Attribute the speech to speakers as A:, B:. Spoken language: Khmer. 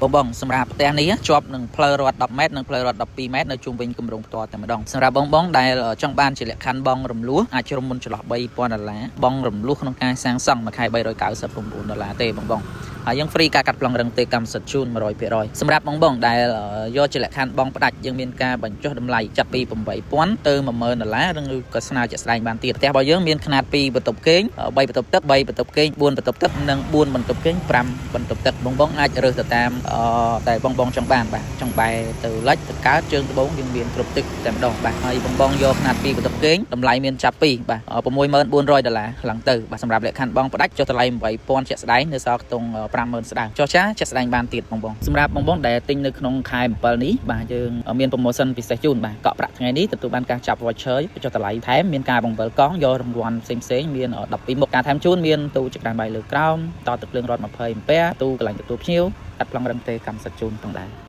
A: បងបងសម្រាប់ផ្ទះនេះជាប់នឹងផ្លូវរដ្ឋ10ម៉ែត្រនិងផ្លូវរដ្ឋ12ម៉ែត្រនៅជុំវិញគម្រោងផ្ទាល់តែម្ដងសម្រាប់បងបងដែលចង់បានជាលក្ខខណ្ឌបងរំលោះអាចជ្រុំមុនចន្លោះ3000ដុល្លារបង់រំលោះក្នុងការសាងសង់មួយខែ399ដុល្លារទេបងបងហើយយើង free ការកាត់ប្លង់រឹងទេកម្មសិទ្ធិជូន100%សម្រាប់បងបងដែលយកជាលក្ខខណ្ឌបងផ្ដាច់យើងមានការបញ្ចុះតម្លៃចាប់ពី8000ទៅ10000ដុល្លារឬក៏ស្នើជាក់ស្ដែងបានទៀតផ្ទះរបស់យើងមានຂະຫນាត2បន្ទប់គេង3បន្ទប់ទឹក3បន្ទប់គេង4បន្ទប់ទឹកនិង4បន្ទប់គេង5បន្ទប់ទឹកបងបងអាចរើសទៅតាមតែបងបងចង់បានបាទចង់បែរទៅលិចទៅកើតជើងត្បូងយើងមានគ្រប់ទឹកតែម្ដងបាទហើយបងបងយកຂະຫນាត2បន្ទប់គេងតម្លៃមានចាប់ពីបាទ60400ដុល្លារឡើងទៅបាទសម្រាប់លក្ខខណ្ឌបងផ្ដាច់ចុះតម្លៃ8000ជាក់ស្ដែងនៅសល់ខ្ទង់50000ស្ដើងចុះចាជាក់ស្ដែងបានទៀតបងបងសម្រាប់បងបងដែលទិញនៅក្នុងខែ7នេះបាទយើងមាន promotion ពិសេសជូនបាទកក់ប្រាក់ថ្ងៃនេះទទួលបានការចាប់ voucher ចុះតម្លៃថែមមានការបង្វិលកង់យករង្វាន់ផ្សេងផ្សេងមាន12មុខការថែមជូនមានទូចក្រានបាយលើក្រោមតទឹកភ្លើងរត់20អំពែទូកន្លែងទទួលភ្ញៀវកាត់ប្លង់រឹងទេកម្មសិទ្ធិជូនផងដែរ។